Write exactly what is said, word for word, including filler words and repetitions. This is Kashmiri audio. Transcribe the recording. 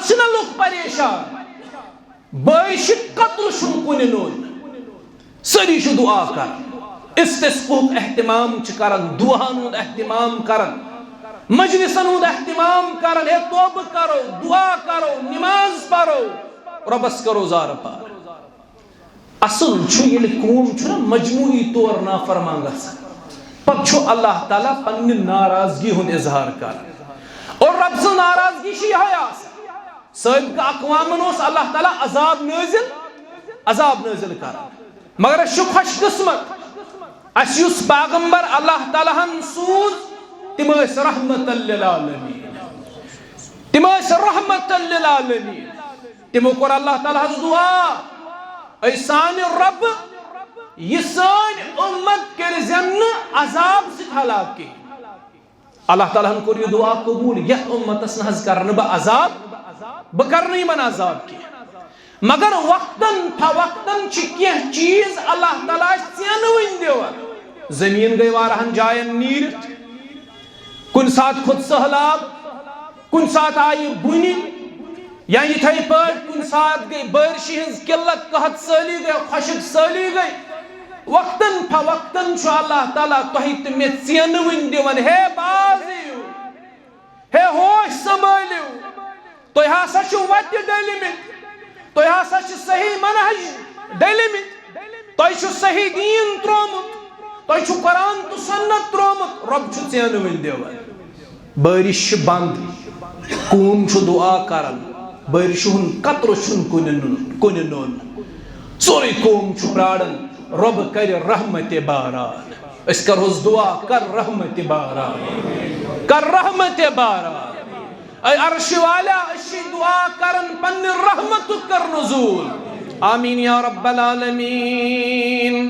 چھِنہ لُکھ پریشان، بٲرِش چھِ، قطرٕ چھُنہٕ کُنہِ نوٚن۔ سٲری چھِ دُعا کران، استسقاہُک اہتمام چھِ کران، دُعاہن ہُنٛد اہتمام کران، مجلسن ہُنٛد اہتمام کران۔ ہے، توبہٕ کرو، دُعا کرو، نماز پرو، رۄبس کرو زارٕ پار۔ اصل چھُ ییٚلہِ قوم چھُنہ مجموعی طور نافرمان گژھان، پتہٕ چھُ اللہ تعالیٰ پننہِ ناراضگی ہُنٛد اظہار کران۔ اور رۄب سٕنٛز ناراضگی چھِ یِہوٚے آسان۔ سٲبقہٕ اقوامن اوس اللہ تعالیٰ عذاب نٲزِل، عذاب نٲزِل کران۔ مگر أسۍ چھِ خۄش قسمت، اَسہِ یُس پیغمبر اللہ تعالیٰ ہن سوٗز، تِم ٲسۍ رحمت للعالمین۔ تِم ٲسۍ رحمت للعالمین۔ تِمو کوٚر اللہ تعالیٰ ہس دُعا، اے سانہِ رۄب، یہِ سٲنۍ اُمت کٔرۍ زٮ۪ن نہٕ عذاب سۭتۍ ہلاک کینٛہہ۔ اللہ تعالیٰ ہن کوٚر یہِ دُعا قبوٗل، یتھ اُمتس نہ حظ کرنہٕ بہٕ عذاب، بہٕ کرنہٕ یِمن عذاب کینٛہہ۔ مگر وقتاً فوقتاً چھِ کینٛہہ چیٖز اللہ تعالیٰ ژینوٕنۍ دِوان۔ زٔمیٖن گٔے واریاہن جاین نیٖرِتھ، کُنہِ ساتہٕ کھوٚت سٔہلاب، کُنہِ ساتہٕ آیہِ بُنہِ، یا یِتھے پٲٹھۍ کُنہِ ساتہٕ گٔے بٲرشہِ ہٕنٛز قلت، قحط سٲلی گٔے، خۄشک سٲلی گٔے۔ وقتاً فوقتاً چھُ اللہ تعالیٰ تۄہہِ تہٕ مےٚ ژینوٕنۍ دِوان، ہے باز یِیِو، ہے ہوش سنبھٲلِو، تُہۍ ہسا چھِو وتہِ ڈٔلمٕتۍ، تُہۍ ہسا چھِ صحیح منہج ڈٔلمٕتۍ، تۄہہِ چھُ صحیح دیٖن ترٛوومُت، تۄہہِ چھُ قرآن تہٕ سنت ترٛوومُت، رۄب چھُ ژینوٕنۍ دِوان۔ بٲرِش چھِ بنٛد، قوم چھُ دُعا کران، بٲرِشہِ ہُنٛد قطرٕ چھُنہٕ کُنہِ نوٚن، کُنہِ نوٚن۔ سورُے قوم چھُ پراران، رۄب کرِ رحمتِ باران۔ أسۍ کرہوس دُعا، کر رحمتِ باران، کر رحمتِ باران۔ اے عرشہِ والا، أسۍ چھِ دُعا کران، پننہِ رحمتُک کر نزول۔ آمین یا رب العالمین۔